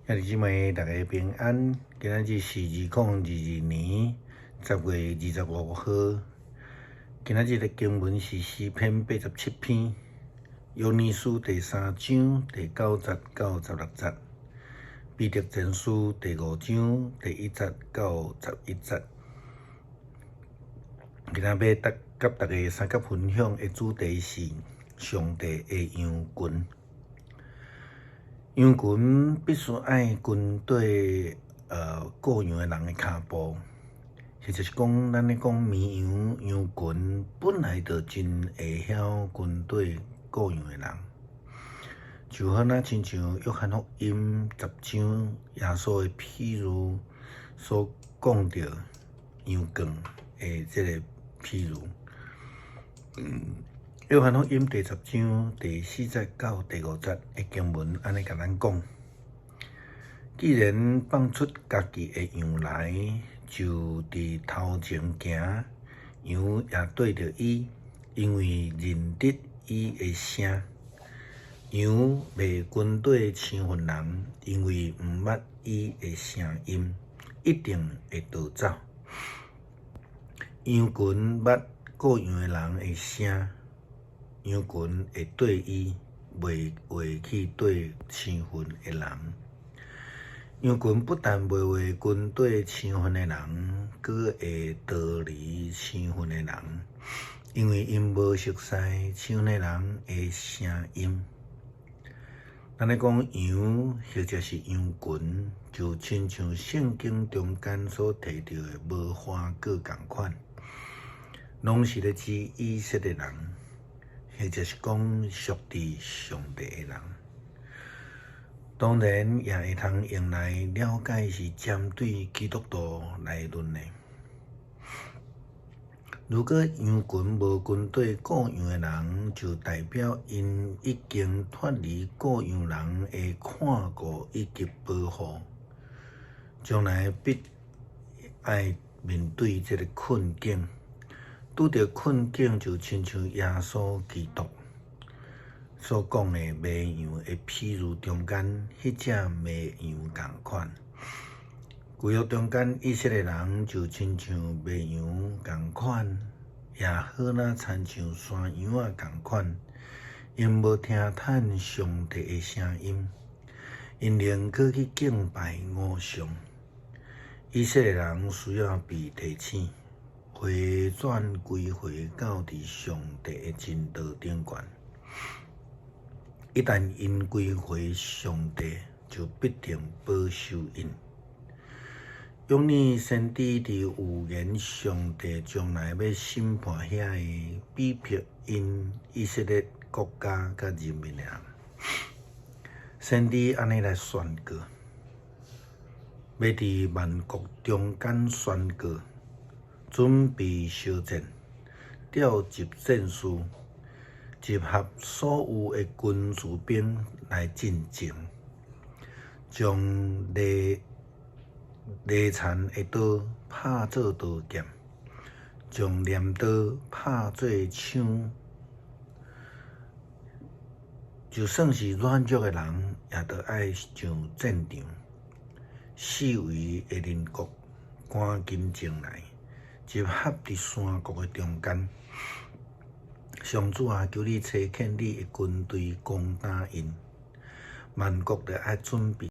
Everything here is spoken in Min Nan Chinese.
兄弟姊妹，逐家平安。今仔日是2022年10月25號。今仔日的經文是詩篇87篇，約尼書第三章第九節到十六節，彼得前書第五章第一節到11節。今仔欲佮大家相佮分享的主題是上帝的羊群。羊群必須愛跟綴顧羊的人的跤步，或者是講，咱咧講綿羊羊群本來就真會曉跟綴顧羊的人，就好若親像約翰福音十章耶穌的譬喻所講著羊圈的這个譬喻。約翰福音第十章第四節到第五節的經文，按呢共咱講：既然放出家己的羊來，就佇頭前行，羊也綴著伊，因為認得伊的聲。羊袂跟綴生份人，因為毋捌伊的聲音，一定會逃走。羊群捌顧羊的人的聲。羊群會綴伊，袂會去綴生份的人。羊群不但袂會跟綴生份的人，閣會逃離生份的人，因為𪜶無熟似生份的人的聲音。咱咧講羊或者是羊群，就親像聖經中間所提著的無花果仝款，攏是咧指以色列人，或者是講屬佇上帝的人。當然也會通用來了解是針對基督徒來論的。如果羊群無跟綴顧羊的人，就代表𪜶已經脫離顧羊人的看顧以及保護，將來必愛面對這个困境。拄著困境，就親像耶穌基督所講的迷羊的譬喻中間，彼隻迷羊仝款。舊約中間以色列人就親像迷羊仝款，也好若親像山羊仔仝款，𪜶無聽趁上帝的聲音，𪜶寧可去敬拜偶像。以色列人需要被提醒，回轉歸回到佇上帝的真道頂懸。一旦𪜶歸回上帝，就必定保守𪜶。約尼先知佇預言上帝將來欲審判遐个逼迫𪜶以色列國家佮人民的人。先知按呢來宣告，欲佇萬國中間宣告，準備相戰，調集戰士，集合所有的軍事兵來進前，將犁犁田的刀拍做刀劍，將鐮刀拍做槍。就算是軟弱的人，也著愛上戰場。四圍的鄰國趕緊前來，集合佇山谷的中間。上主啊，求你差遣你的軍隊攻打𪜶，萬國著愛準備。